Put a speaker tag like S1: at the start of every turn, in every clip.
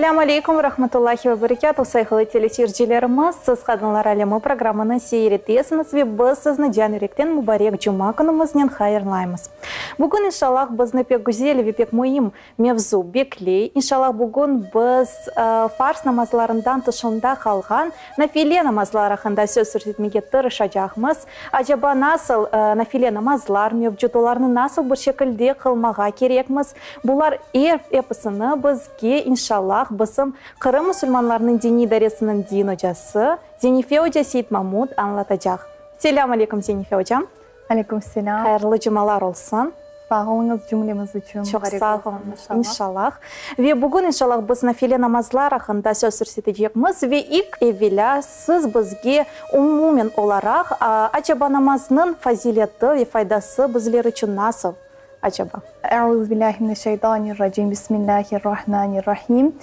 S1: Esselâmu aleykum ve rahmetullahi ve berekâtuh, sayğılı teleseyircilerimiz! Siz Qadınlar alemi programını seyir etesiñiz ve biz sizni can yürekten mubarek cuma künümiznen hayırlaymız. Bugün, inşallah, bizni pek güzel ve pek müim mevzu bekley. İnşallah, bugün biz farz namazlarından tışında qalğan nafile namazlar aqqında söz yürsetmege tırışacaqmız. Acaba nasıl nafile namazlar mevcut, olarnı nasıl bir şekilde qılmağa kerekmiz? Bular er episini bizge, inşallah, bizim Qırım musulmanlarınıñ diniy idaresiniñ din ocası Zenife oca Seytmamut añlatacaq. Selâm aleyküm, Zenife ocam.
S2: Aleyküm selâm.
S1: Hayırlı cumalar olsun.
S2: Sağ oluñız cümlemiz içün.
S1: Çoq sağ oluñız, inşallah. Ve bugün, inşallah, biz nafile namazlar aqqında söz yürsetecekmiz. Ve ilk evelâ siz bizge umumen olaraq, acaba namaznıñ fazileti ve faydası bizler içün nasıl, acaba?
S2: Euzubillahimineşşeytanirracim, Bismillahirrahmanirrahim.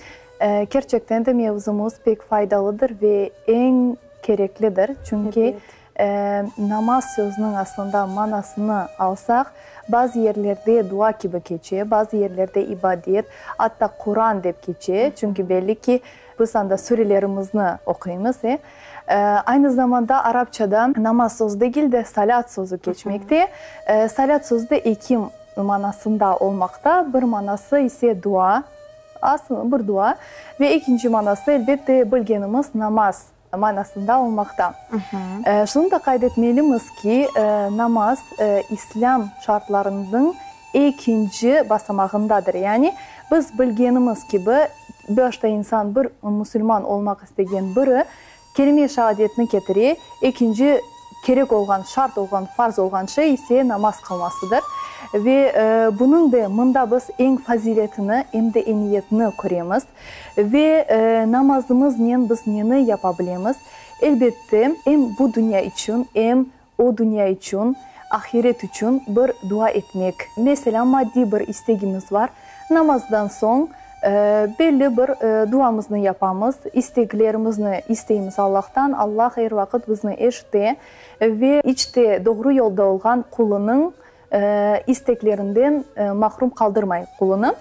S2: Kerçekten de mevzumız pek faydalıdır ve eñ kereklidir, çünki Namaz sözüniñ aslında manasını alsaq, bazı yerlerde dua kibi keçe, bazı yerlerde ibadet, atta Quran dep keçe, çünki belli ki, biz anda surelerimizni oquymız, e. Aynı zamanda arapçada namaz sözü degil de, salât sözü keçmekte. Salât sözü de eki manasında olmaqta, bir manası ise dua, aslında bir dua, ve ekinci manası, elbette, bilgenimiz namaz manasında olmaqta. Şunı da qayd etmelimiz ki, namaz İslâm şartlarınıñ ekinci basamağındadır. Yani biz bilgenimiz kibi, başta insan bir musulman olmaq istegen biri kelime-i şeadetni ketire, ekinci kerek olğan, şart olğan, farz olğan şey ise namaz qılmasıdır. Ve bunıñ de mında biz eñ faziletini, em de emiyetini köremiz. Ve namazımıznen biz neni yapa bilemiz? Elbette, em bu dünya içün, em o dünya içün, ahiret içün bir dua etmek. Meselâ, maddiy bir istegimiz bar, namazdan soñ belli bir duamıznı yapamız, isteklerimizni isteymiz Allahtan, Allah er vaqıt bizni eşite ve iç te doğru yolda olğan qulunıñ isteklerinden mahrum qaldırmay qulunı.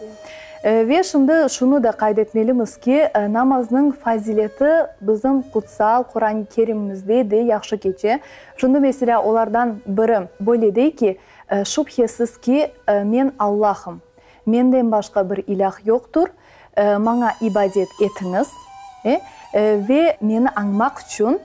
S2: Ve şimdi şunı da qayd etmelimiz ki, namaznıñ fazileti bizim qutsal Quran-ı Kerimimizde de yahşı keçe. Şimdi, meselâ, olardan biri böyle dey ki, Şübhesiz ki, Men Allahım, Menden başqa bir ilâh yoqtur, Maña ibadet etiñiz ve Meni añmaq içün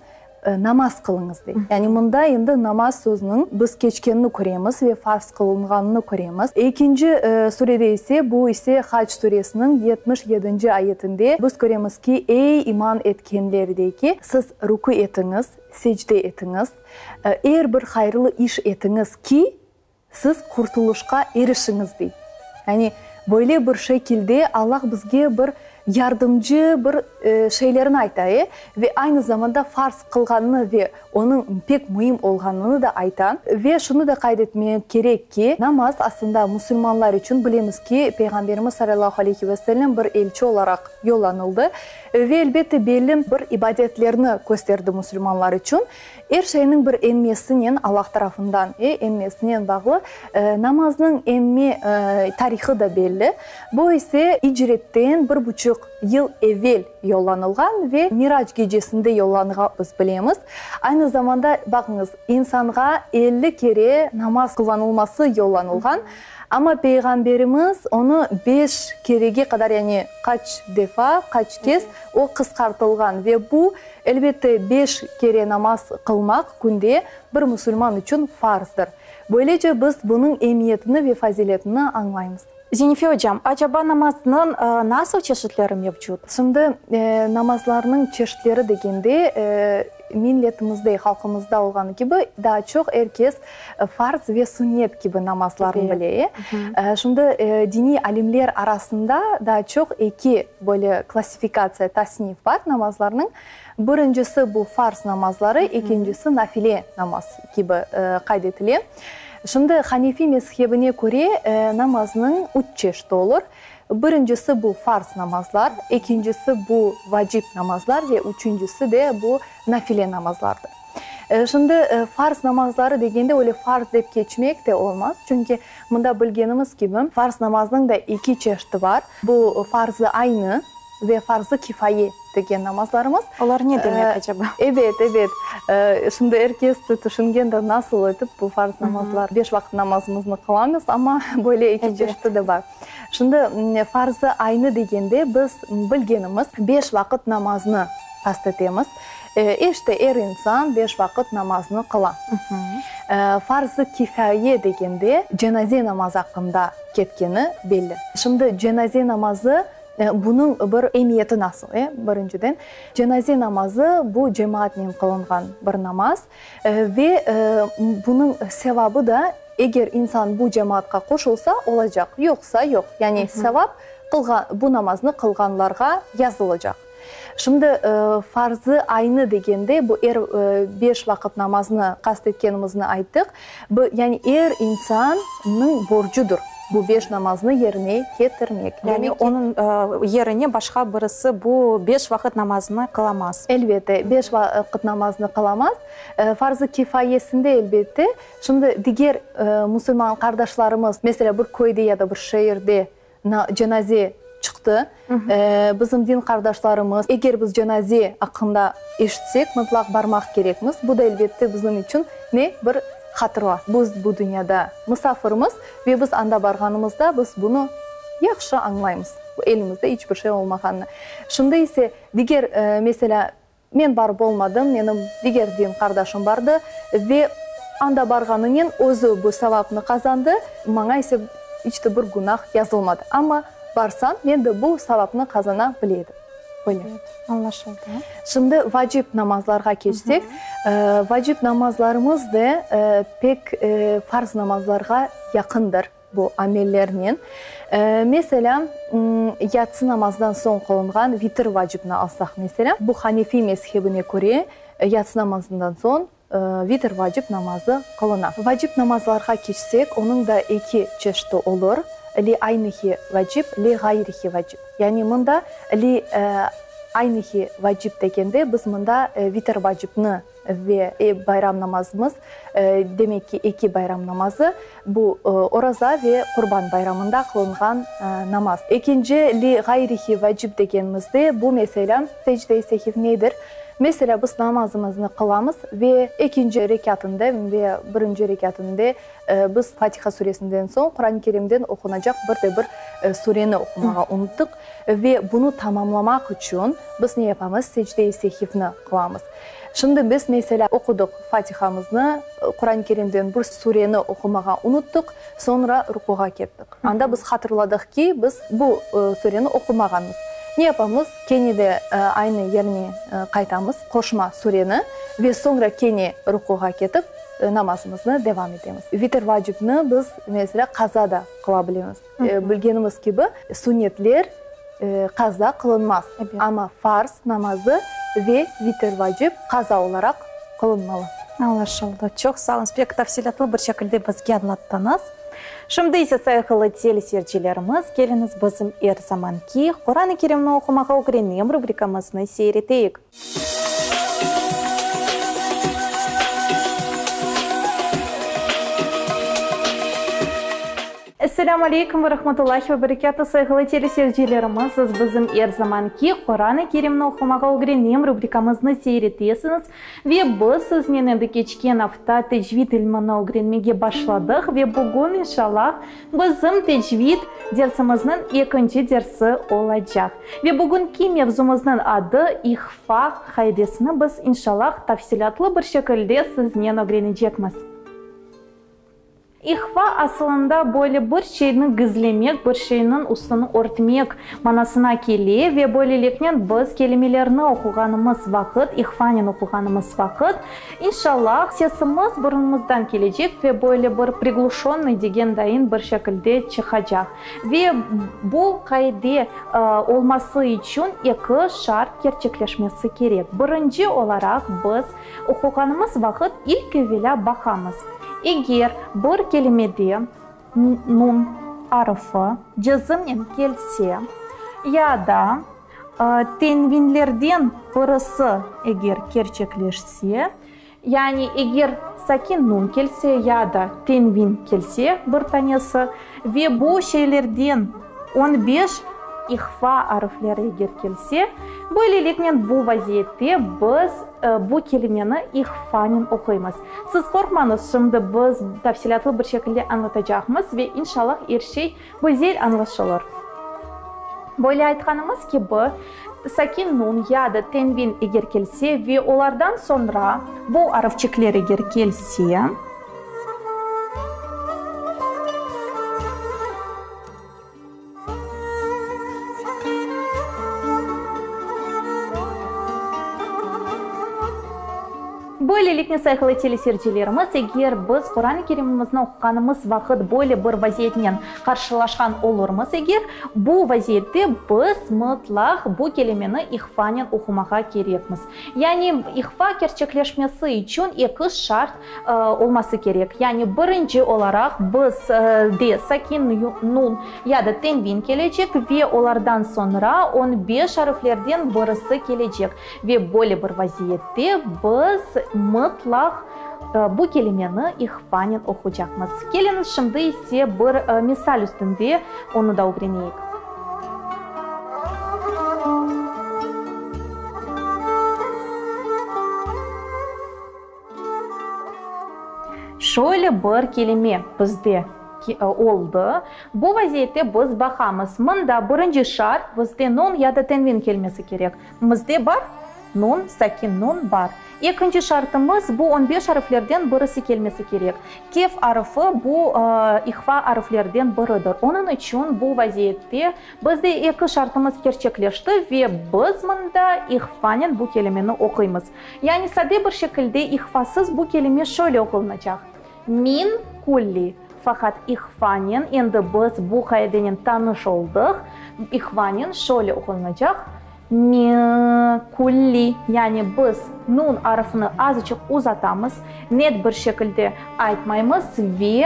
S2: namaz qılıñız, dey. Yani mında endi namaz sözüniñ biz keçkenini köremiz ve farz qılınğanını köremiz. Ekinci surede ise, bu ise Hac suresiniñ 77-nci ayetinde biz köremiz ki, Ey iman etkenler, dey ki, siz rükü etiñiz, secde etiñiz, er bir hayırlı iş etiñiz ki, Siz qurtulışqa erişiñiz, dey. Yani, böyle bir şekilde Allah bizge bir yardımcı bir şeylerni ayta, e, ve aynı zamanda farz qılğanını ve onıñ pek müim olğanını da ayta. Ve şunı da qayd etmek kerek ki, namaz aslında musulmanlar içün, bilemiz ki, Peyğamberimiz salâllahu aleyhi ve sellem bir elçi olaraq yollanıldı ve elbette belli bir ibadetlerni kösterdi musulmanlar içün. Er şeyniñ bir emmesinen, Allah tarafından emmesinen bağlı, namaznıñ emme tarihı da belli. Bu ise icretten bir buçuq yıl evel yollanılğan ve Mirac gecesinde yollanğan biz bilemiz. Aynı zamanda, baqıñız, insanğa 50 kere namaz qıllanılması yollanılğan, amma Peyğamberimiz onı beş kerege qadar, yani qaç defa, qaç kez o qısqartılğan ve bu, Elbette, beş kere namaz qılmaq künde bir musulman içün farzdır. Böylece biz bunıñ emiyetini ve faziletini añlaymız.
S1: Zenife ocam, acaba namaznıñ nasıl çeşitleri mevcut?
S2: Şimdi namazlarnıñ çeşitleri degende, milletimizde, halqımızda olğanı kibi, daa çoq er kes farz ve sünnet kibi namazlarnı bile. Şimdi diniy alimler arasında daa çoq eki böyle klassifikatsiya, tasnif bar namazlarnıñ. Birincisi bu farz namazları, ekincisi nafile namaz kibi qayd etile. Şimdi hanefi mezhebine köre namaznıñ üç çeşiti olur. Birincisi bu farz namazlar, ekincisi bu vacip namazlar ve üçüncisi de bu nafile namazlardır. Şimdi farz namazları degende öyle farz dep keçmek de olmaz, çünki mında bilgenimiz kibi farz namaznıñ da eki çeşiti bar. Bu farz-ı aynı. ve farz-ı kifaye degen namazlarımız.
S1: Olar ne demek acaba?
S2: Ebet, ebet. Şimdi er kes tüşüngendir, nasıl etip bu farz namazlar, beş vaqıt namazımıznı qılamız, amma böyle eki çeşiti de bar. Şimdi farz-ı aynı degende biz bilgenimiz beş vaqıt namaznı qast etemiz. İşte, er insan beş vaqıt namaznı qıla. Farz-ı kifaye degende cenaze namazı aqqında ketkeni belli. Şimdi cenaze namazı, bunıñ bir emiyeti nasıl, e? Birinciden, cenaze namazı bu cemaatnen qılınğan bir namaz ve bunıñ sevabı da, eger insan bu cemaatqa qoşulsa, olacaq, yoqsa, yoq. Yani sevap qılğan, bu namaznı qılğanlarğa yazılacaq. Şimdi farz-ı aynı degende, bu er beş vaqıt namaznı qast etkenimizni ayttıq. Bu, yani er insannıñ borcudır bu beş namaznı yerine ketirmek.
S1: Yani onıñ yerine başqa birisi bu beş vaqıt namaznı qılamaz.
S2: Elbette, beş vaqıt namaznı qılamaz. Farz-ı kifayesinde, elbette. Şimdi diger musulman qardaşlarımız, meselâ, bir köyde ya da bir şeerde Cenaze çıqtı. Bizim din qardaşlarımız, eger biz cenaze aqqında eşitsek, mıtlaq barmaq kerekmiz. Bu da, elbette, bizim içün ne bir hatıra. Biz bu dünyada musafirmiz ve biz anda barğanımızda biz bunı yahşı añlaymız, elimizde iç bir şey olmağanını. Şimdi ise diger, meselâ, Men barıp olmadım, menim diger din qardaşım bardı ve anda barğanınen özü bu savapnı qazandı, maña ise iç de bir günah yazılmadı. Amma barsam, men de bu savapnı qazana bile edim.
S1: Böyle. Evet, añlaşıldı.
S2: Şimdi vacip namazlarğa keçsek, vacip namazlarımız da pek farz namazlarğa yaqındır. Bu amellernen, meselâ, yatsı namazdan soñ qılınğan vitir vacipni alsaq, meselâ, bu hanefiy mezhebine köre, yatsı namazından soñ vitir vacip namazı qılına. Vacip namazlarğa keçsek, onıñ da eki çeşiti olur, li aynihi vacip, li ğayrihi vacip. Yani mında li aynihi vacip degende biz mında vitir vacipni Ve bayram namazımız, demek ki, eki bayram namazı, bu Oraza ve Qurban bayramında qılınğan namaz. Ekinci, li ğayrihi vacip degenimizde, bu meselâ, secde-i sehiv nedir? Meselâ, biz namazımıznı qılamız ve ekinci rekâtında ve birinci rekâtında biz Fatiha suresinden soñ Quran-ı Kerimden oqunacaq bir de bir sureni oqumağa unuttıq ve bunı tamamlamaq içün biz ne yapamız? Secde-i sehivni qılamız. Şimdi biz, meselâ, oqudıq Fatihamıznı, Quran-ı Kerimden bir sureni oqumağa unuttıq, soñra rukuğa kettik. Anda biz hatırladıq ki, biz bu sureni oqumağanmız. Ne yapamız? Kene de aynı yerine qaytamız, qoşma sureni, ve soñra kene rukuğa ketip, namazımıznı devam etemiz. Vitr vacipni biz, meselâ, qaza da qıla bilemiz. Bilgenimiz kibi, sünnetler qaza qılınmaz, amma farz namazı ve vitr vacip qaza olaraq qılınmalı.
S1: Añlaşıldı. Çoq sağ oluñız, pek tafsilâtlı bir şekilde bizge añlattıñız. Şimdi ise, sayğılı teleseyircilerimiz, keliñiz bizim er zamanki Quran-ı Kerimni oqumağa ögrenem rubrikamıznı seyir eteyik. Esselâmu aleykum ve rahmetullahi ve berekâtuh, sayğılı teleseyircilerimiz, siz bizim er zamanki Quran-ı Kerimni oqumağa ögrenem rubrikamıznı seyir etesiñiz ve biz siznen endi keçken afta tecvid ilmini ögrenmege başladıq ve bugün inşallah Bizim tecvid dersimizniñ ekinci dersi olacaq. Ve bugünki mevzumıznıñ adı İhfa qaidesini biz inşallah tafsilâtlı bir şekilde siznen ögrenecekmiz. İhfa asılında böyle bir şeyni gizlemek, bir şeyniñ üstüni örtmek manasına kele ve böyleliknen biz kelimelerni oquğanımız vaqıt, ihfanen oquğanımız vaqıt, İnşallah, sesimiz burunımızdan kelecek ve böyle bir prigluşonnıy degen dayın bir şekilde çıqacaq. Ve bu qaide olması içün eki şart kerçekleşmesi kerek. Birinci olaraq, biz oquğanımız vaqıt ilk evelâ baqamız, eger bir kelimede nun arfı cezimnen kelse ya da Tenvinlerden birisi eger kerçekleşse, yani eger sakin nun kelse ya da tenvin kelse bir tanesi ve bu şeylerden on beş. ihfa arfleri eger kelse, böyleliknen bu vaziyette biz bu kelimeni ihfanen oquymız. Siz qorqmañız, şimdi biz tafsilâtlı bir şekilde añlatacaqmız ve inşallah er şey güzel añlaşılır. Böyle aytqanımız kibi, sakin nun ya da tenvin eger kelse ve olardan soñra bu arfçikler eger kelse, Böyleliknen, sayğılı teleseyircilerimiz, eger biz Quran-ı Kerimimizni oquğanımız vaqıt böyle bir vaziyetnen qarşılaşqan olurmız eger, bu vaziyette biz mıtlaq bu kelimeni ihfanen oqumağa kerekmiz. Yani ihfa kerçekleşmesi içün eki şart olması kerek. Yani birinci olaraq biz de sakin nun ya da tenvin kelecek ve olardan soñra on beş ariflerden birisi kelecek. Ve böyle bir vaziyette biz mıtlaq bu kelimeni ihfanen oqucaqmız. Keliñiz şimdi ise bir misal üstünde onı da ögreneyik. Şöyle bir kelime bizde oldı. Bu vaziyette biz baqamız, mında birinci şart, bizde nun ya da tenvin kelmesi kerek. Mizde bar nun, sakin nun bar. Ekinci şartımız, bu on beş ariflerden birisi kelmesi kerek. Kef arfi bu ihfa ariflerden biridir. Onıñ içün bu vaziyette Bizde eki şartımız kerçekleşti ve biz mında ihfanen bu kelimeni oquymız. Yani sade bir şekilde ihfasız bu kelime şöyle oqulunacaq, Min kulli. Faqat ihfanen, endi biz bu qaidenen tanış oldıq, ihfanen şöyle oqulunacaq, Min kulli. Yani biz nun arfını azıçıq uzatamız, net bir şekilde aytmaymız ve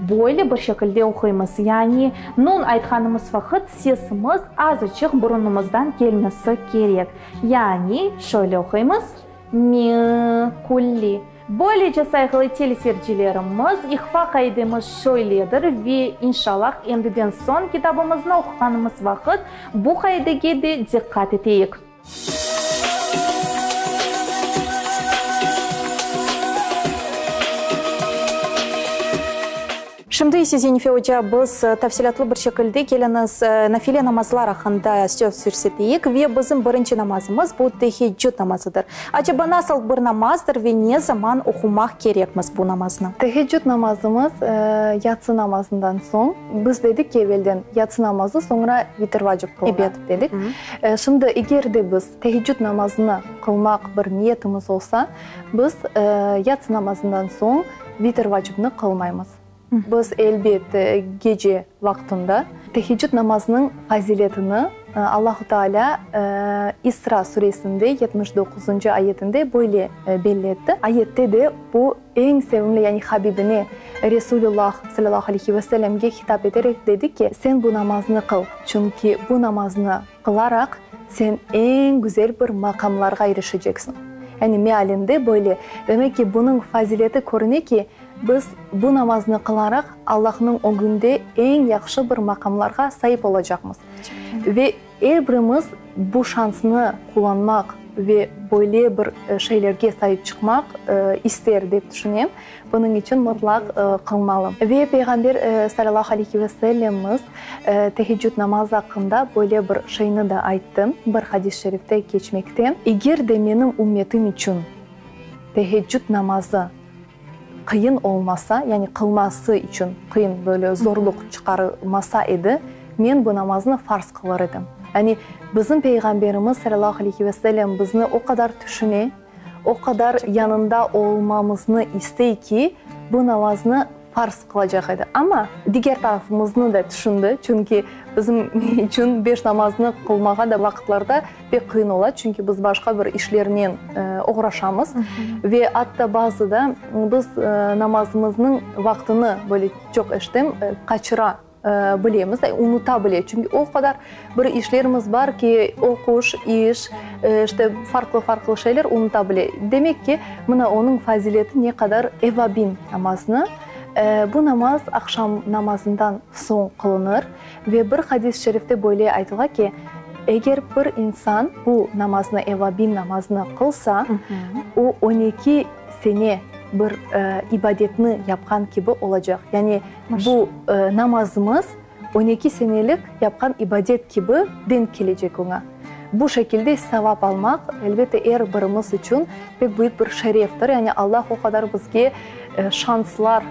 S1: böyle bir şekilde oquymız. Yani nun aytqanımız vaqıt sesimiz azıçıq burunımızdan kelmesi kerek. Yani şöyle oquymız, Min kulli. Böylece, sayğılı teleseyircilerimiz, ihfa qaidemiz şöyledir ve inşallah endiden soñ kitabımıznı oquğanımız vaqıt bu qaidege de diqqat eteyik. Şimdi ise, Zenife oca, biz tafsilâtlı bir şekilde keliñiz, nafile namazlar aqqında söz yürseteyik ve bizim birinci namazımız bu teheccüd namazıdır. Acaba nasıl bir namazdır ve ne zaman oqumaq kerekmiz bu namaznı?
S2: Teheccüd namazımız yatsı namazından soñ, biz dedik ki evelden, yatsı namazı soñra vitir vacip qılına dedik. Şimdi eger de biz teheccüd namazını qılmaq bir niyetimiz olsa, biz yatsı namazından soñ vitir vacipni qılmaymız. Biz, elbet, gece vaqtında teheccüd namazınıñ faziletini Allahu Teala İsra suresinde 79-ncı ayetinde böyle belli etti. Ayette de bu eñ sevimli, yani habibine, Resulüllah, salâllahu aleyhi ve sellemge hitap eterek dedi ki, Sen bu namaznı qıl, çünki bu namaznı qılaraq sen eñ güzel bir maqamlarğa irişeceksiñ. Yani mealinde böyle. Demek ki, bunıñ fazileti körüne ki, Biz bu namaznı qılaraq, Allahnıñ ögünde eñ yahşı bir maqamlarğa saip olacaqmız. Ve er birimiz bu şansnı qullanmaq ve böyle bir şeylerge saip çıqmaq ister, dep tüşünem. Bunıñ içün mıtlaq qılmalı. Ve Peyğamber salâllahu aleyhi ve sellemmiz teheccüd namazı aqqında böyle bir şeyni de ayttı, bir hadis-i şerifte keçmekte, Eger de menim ümmetim içün teheccüd namazı qıyın olmasa, yani qılması içün qıyın, böyle zorluq çıqarmasa edi, men bu namaznı farz qılar edim. Yani bizim Peyğamberimiz salâllahu aleyhi ve sellem bizni o qadar tüşüne, o qadar yanında olmamıznı istey ki, bu namaznı farz qılacaq edi. Amma diger tarafımıznı da tüşündi, çünki bizim içün beş namaznı qılmağa da vaqıtlarda pek qıyın ola, çünki biz başqa bir işlernen oğraşamız ve atta bazıda biz namazımıznıñ vaqtını, böyle çoq eşitem, qaçıra bilemiz, unuta bile, çünki o qadar bir işlerimiz bar ki, oquş, iş, işte farqlı-farqlı şeyler unuta bile. Demek ki, mına onıñ fazileti ne qadar, evabin namazını. Bu namaz aqşam namazından soñ qılınır ve bir hadis-i şerifte böyle aytıla ki, eger bir insan bu namaznı, evvabin namazını qılsa, o 12 sene bir ibadetni yapqan kibi olacaq. Yani bu namazımız 12 senelik yapqan ibadet kibi denk kelecek oña. Bu şekilde savap almaq, elbette, er birimiz içün pek büyük bir şereftir. Yani Allah o qadar bizge şanslar,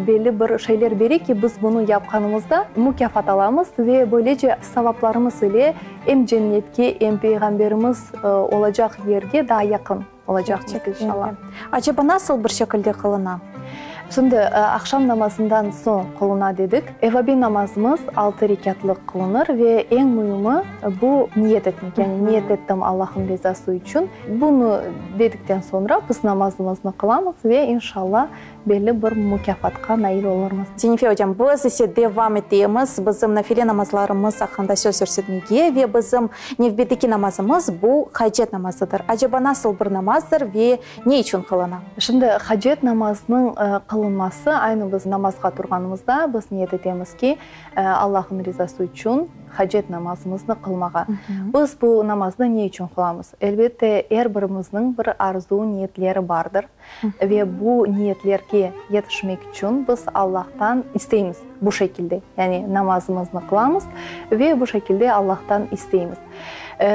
S2: belli bir şeyler bere ki, biz bunı yapqanımızda mukâfat alamız ve böylece savaplarımız ile em cennetke, em Peyğamberimiz olacaq yerge daa yaqın olacaqmız, inşallah.
S1: Aceba nasıl bir şekilde qılına?
S2: Şimdi, aqşam namazından soñ qılına dedik. Evvabin namazımız altı rekâtlıq qılınır ve eñ müimi bu niyet etmek. Yani niyet ettim Allah'ın rizası içün. Bunı dedikten soñra biz namazımıznı qılamız ve inşallah belli bir mukâfatqa nail olurmız.
S1: Zenife ocam, biz ise devam etemiz bizim nafile namazlarımız aqqında söz yürsetmege ve bizim nevbetteki namazımız bu hacet namazıdır. Acaba nasıl bir namazdır ve ne içün qılına?
S2: Şimdi hacet namazınıñ qılınması, aynı biz namazğa turğanımızda biz niyet etemiz ki, Allah'ın rizası içün hacet namazımıznı qılmağa. Biz bu namaznı ne içün qılamız? Elbette, er birimizniñ bir arzu, niyetleri bardır. Ve bu niyetlerge yetişmek içün biz Allahtan isteymiz bu şekilde, yani namazımıznı qılamız ve bu şekilde Allahtan isteymiz.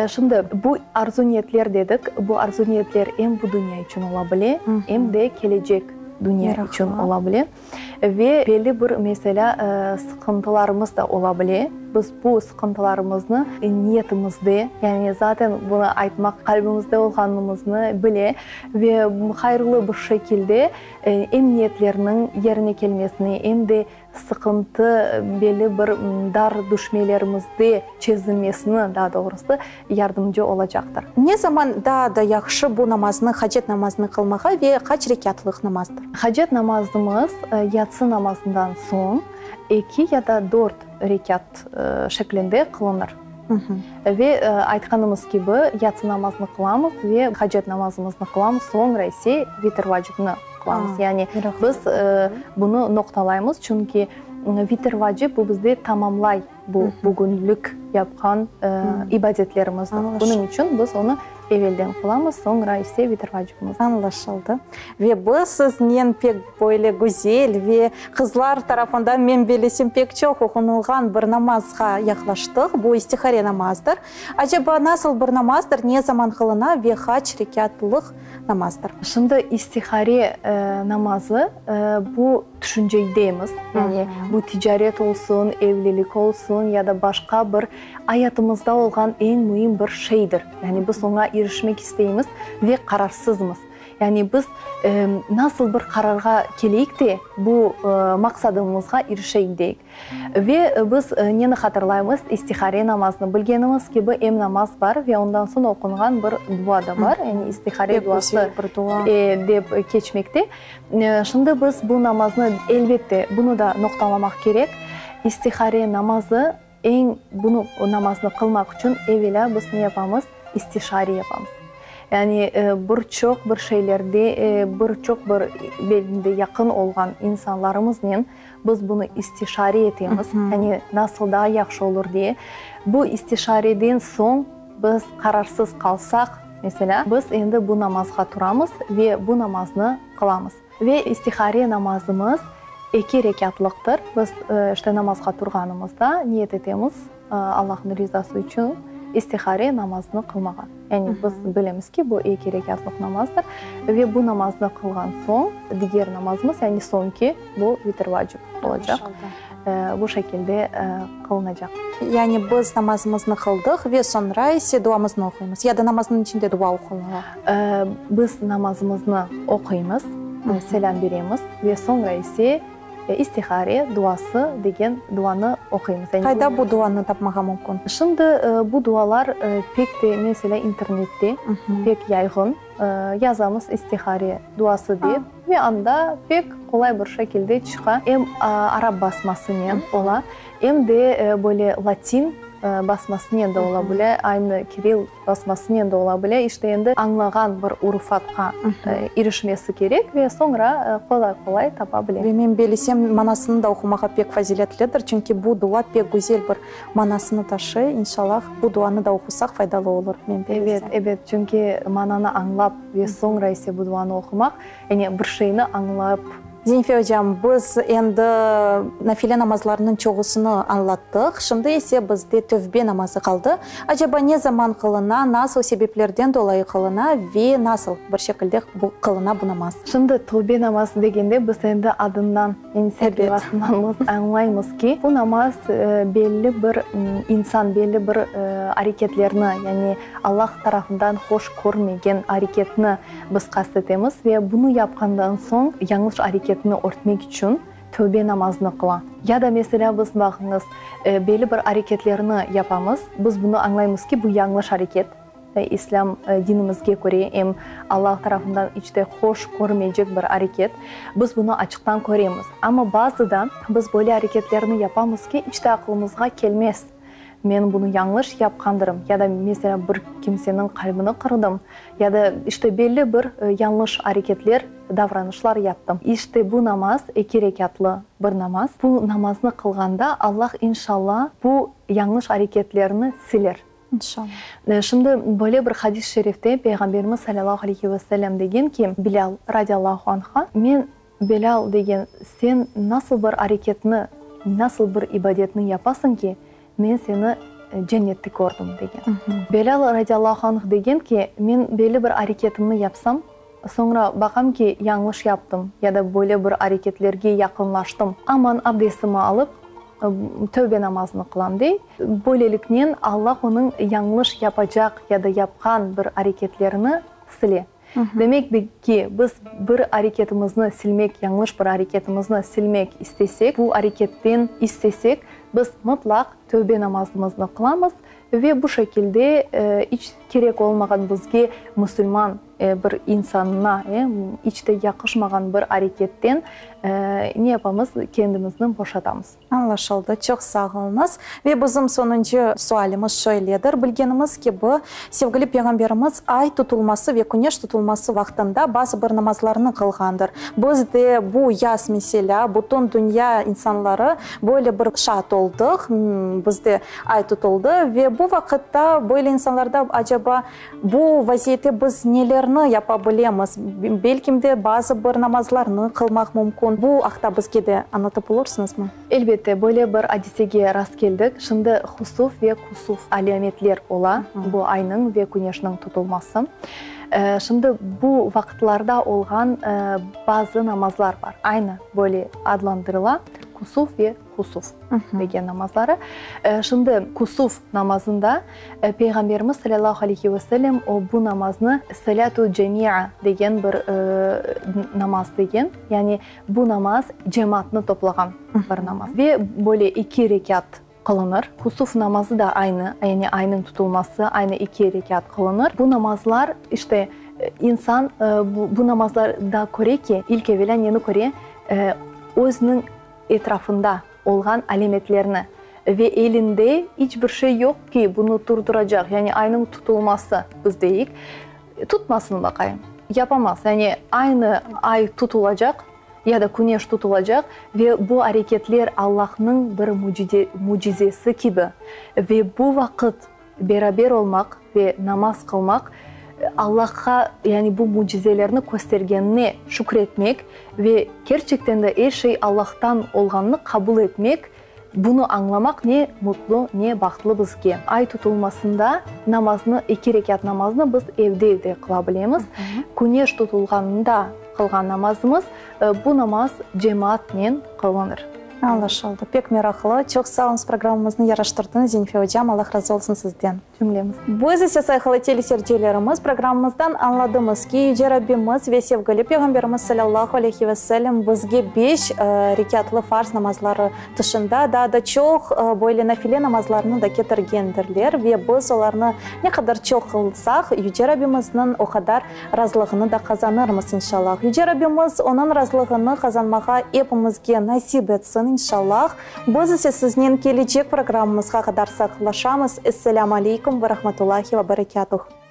S2: Şimdi bu arzu-niyetler dedik, bu arzu-niyetler em bu dünya içün ola bile, em de kelecek dünya içün ola bile. Ve belli bir, meselâ, sıqıntılarımız da ola bile. Biz bu sıqıntılarımıznı niyetimizde, yani zaten bunı aytmaq qalbimizde olğanımıznı bile ve hayırlı bir şekilde em niyetlerniñ yerine kelmesine, em de sıqıntı, belli bir dar düşmelerimizde çezilmesini, daa doğrusı, yardımcı olacaqtır.
S1: Ne zaman daa da yahşı bu namaznı, hacet namazını qılmağa ve qaç rekâtlıq namazdır?
S2: Hacet namazımız yatsı namazından soñ eki ya da dört rekât şeklinde qılınır. Ve aytqanımız kibi, yatsı namazını qılamız ve hacet namazımıznı qılamız, soñra ise vitr vacibni qılamız. Yani biz bunı noqtalaymız, çünki vitr vacib bu bizde tamamlay bu bugünlik yapqan ibadetlerimizni. Bunıñ içün biz onı evelden qılamız, soñra ise vitr vacibimizni.
S1: Añlaşıldı. Ve biz siznen pek böyle güzel ve qızlar tarafından, men bilesem, pek çoq oqunılğan bir namazğa yaqlaştıq. Bu istihare namazdır. Acaba nasıl bir namazdır, ne zaman qılına ve qaç rekâtlıq namazdır?
S2: Şimdi istihare namazı bu tüşünceydemiz, yani bu ticaret olsun, evlilik olsun ya da başqa bir ayatımızda olğan eñ müim bir şeydir. Yani biz oña irişmek isteymiz ve qararsızmız. Yani biz nasıl bir qararğa keleyik de, bu maqsadımızğa irişeyik deyik. Ve biz neni hatırlaymız? İstihare namazını. Bilgenimiz kibi, em namaz bar ve ondan soñ oqunğan bir dua da bar, yani istihare duası dep keçmekte. Şimdi biz bu namaznı, elbette, bunı da noqtalamaq kerek, istihare namazı eñ, bunı, namaznı qılmaq içün evelâ biz ne yapamız? İstişare yapamız. Yani bir çoq bir şeylerde, bir çoq bir belki de yaqın olğan insanlarımıznen biz bunı istişare etemiz, yani nasıl daa yahşı olur diye. Bu istişareden soñ biz qararsız qalsaq, meselâ, biz endi bu namazğa turamız ve bu namaznı qılamız. Ve istihare namazımız eki rekâtlıqtır. Biz, işte, namazğa turğanımızda niyet etemiz Allahnıñ rizası içün istihare namazını qılmağa. Yani biz bilemiz ki, bu eki rekâtlıq namazdır. Ve bu namaznı qılğan soñ diger namazımız, yani soñki, bu vitr vacip olacaq. Bu şekilde qılınacaq.
S1: Yani biz namazımıznı qıldıq ve soñra ise duamıznı oquymız. Ya da namaznıñ içinde dua oqulmala?
S2: Biz namazımıznı oquymız, selâm beremiz ve soñra ise İstihare duası degen duanı oquymız.
S1: Qayda bu duanı tapmağa mümkün?
S2: Şimdi bu dualar pek de, meselâ, internette pek yayğın. Yazamız İstihare duası dep ve anda pek qolay bir şekilde çıqa. Em arap basmasınen ola, em de böyle latin. Basmasınen de ola bile, aynı kirill basmasınen de ola bile. İşte endi añlağan bir urufatqa irişmesi kerek ve soñra qolay-qolay tapa bile.
S1: Ve men belesem, manasını da oqumağa pek faziletlidir, çünki bu dua pek güzel bir manasını taşıy. İnşallah, bu duanı da oqusaq faydalı olur, men belesem.
S2: Ebet, ebet, çünki mananı añlap ve soñra ise bu duanı oqumaq, yani bir şeyni añlap.
S1: Zenife ocam, biz endi nafile namazlarınıñ çoğusını añlattıq. Şimdi ise bizde tövbe namazı qaldı. Acaba ne zaman qılına, nasıl sebeplerden dolayı qılına ve nasıl bir şekilde qılına bu namaz?
S2: Şimdi tövbe namazı degende biz endi adından, yani serlevasından biz añlaymız ki, bu namaz belli bir insan belli bir areketlerni, yani Allah tarafından hoş körmegen areketni Biz qast etemiz ve bunı yapqandan soñ yañlış areketini örtmek içün tövbe namazını qıla. Ya da, meselâ, biz, baqıñız, belli bir areketlerni yapamız, biz bunı añlaymız ki, bu yañlış areket, İslâm dinimizge köre em Allah tarafından iç de hoş körmeycek bir areket, biz bunı açıqtan köremiz. Amma bazıda biz böyle areketlerni yapamız ki, iç de aqılımızğa kelmez. Men bunı yañlış yapqandırım, ya da, meselâ, bir kimseniñ qalbini qırdım, ya da, işte, belli bir yañlış areketler, davranışlar yaptım. İşte, bu namaz eki rekâtlı bir namaz. Bu namaznı qılğanda Allah, inşalla, bu yañlış areketlerni siler.
S1: İnşalla.
S2: Şimdi, böyle bir hadis-i şerifte Peyğamberimiz salâllahu aleyhi ve sellem degen ki, Bilâl, radiyallahu anh'a, Men Belâl degen, sen nasıl bir areketni, nasıl bir ibadetni yapasıñ ki, men seni cennette kördim, degen. Belâl radiyallahu anh degen ki, men belli bir areketimni yapsam, soñra baqam ki, yañlış yaptım ya da böyle bir areketlerge yaqınlaştım, aman abdestimi alıp, tövbe namazını qılam, dey. Böyleliknen Allah onıñ yañlış yapacaq ya da yapqan bir areketlerini sile. Demek ki, biz bir areketimizni silmek, yañlış bir areketimizni silmek istesek, bu areketten istesek, biz mıtlaq tövbe namazımıznı qılamız ve bu şekilde iç kerek olmağan bizge, musulman bir insanına, iç te yaqışmağan bir areketten ne yapamız, kendimizni boşatamız.
S1: Añlaşıldı. Çoq sağ oluñız. Ve bizim soñuncı sualimiz şöyledir, Bilgenimiz kibi, sevgili Peyğamberimiz ay tutulması ve küneş tutulması vaqtında bazı bir namazlarnı qılğandır. Biz de bu yaz, meselâ, bütün dünya insanları böyle bir şaat oldıq, bizde ay tutuldı ve bu vaqıtta böyle insanlarda acaba Bu vaziyette biz nelerni yapa bilemiz? Belkim de bazı bir namazlarnı qılmaq mümkün. Bu aqta bizge de añlatıp olursıñızmı?
S2: Elbette, böyle bir adisege rast keldik. Şimdi husuf ve kusuf alâmetler ola, bu aynıñ ve küneşniñ tutulması. Şimdi bu vaqıtlarda olğan bazı namazlar bar, aynı böyle adlandırıla, kusuf ve Husuf degen namazları. Şimdi Kusuf namazında Peyğamberimiz salâllahu aleyhi ve sellem o bu namaznı Salâtu cemia degen bir namaz degen. Yani bu namaz cemaatnı toplağan bir namaz. Ve böyle eki rekât qılınır. Husuf namazı da aynı, yani aynıñ tutulması aynı eki rekât qılınır. Bu namazlar işte insan bu namazlarda köre ki, ilk evelâ neni köre? Özüniñ etrafında olğan alâmetlerni ve elinde iç bir şey yoq ki, bunı turduracaq, yani aynıñ tutulması, biz deyik, tutmasın baqayım, yapamaz, yani aynı ay tutulacaq ya da küneş tutulacaq ve bu areketler Allahnıñ bir mücizesi kibi ve bu vaqıt Beraber olmaq ve namaz qılmaq, Allahqa, yani bu mücizelerni köstergenine şükretmek ve kerçekten de er şey Allahtan olğanını qabul etmek, bunı añlamaq ne mutlu, ne bahtlı bizge. Ay tutulmasında namaznı, eki rekât namaznı biz evde-evde qıla bilemiz. Küneş tutulğanında qılğan namazımız, bu namaz cemaatnen qılınır.
S1: Añlaşıldı. Pek meraqlı. Çoq sağ oluñız, programmamıznı yaraştırdıñız, Zenife ocam. Allah razı olsun sizden.
S2: Cümlemiz.
S1: Biz ise, sayğılı teleseyircilerimiz, programmamızdan añladımız ki, Yüce Rabbimiz ve sevgili Peyğamberimiz salâllahu aleyhi ve sellem bizge beş rekâtlı farz namazları tışında daa da çoq böyle nafile namazlarnı da ketirgendirler ve biz olarnı ne qadar çoq qılsaq, Yüce Rabbimizniñ o qadar Razılığını da qazanırmız, inşallah. Yüce Rabbimiz Onıñ razılığını qazanmağa epimizge nasip etsin. inşallah. Biz ise siznen kelecek programmamızğa qadar sağlıqlaşamız. Esselâmu aleykum ve rahmetullahi ve berekâtuh.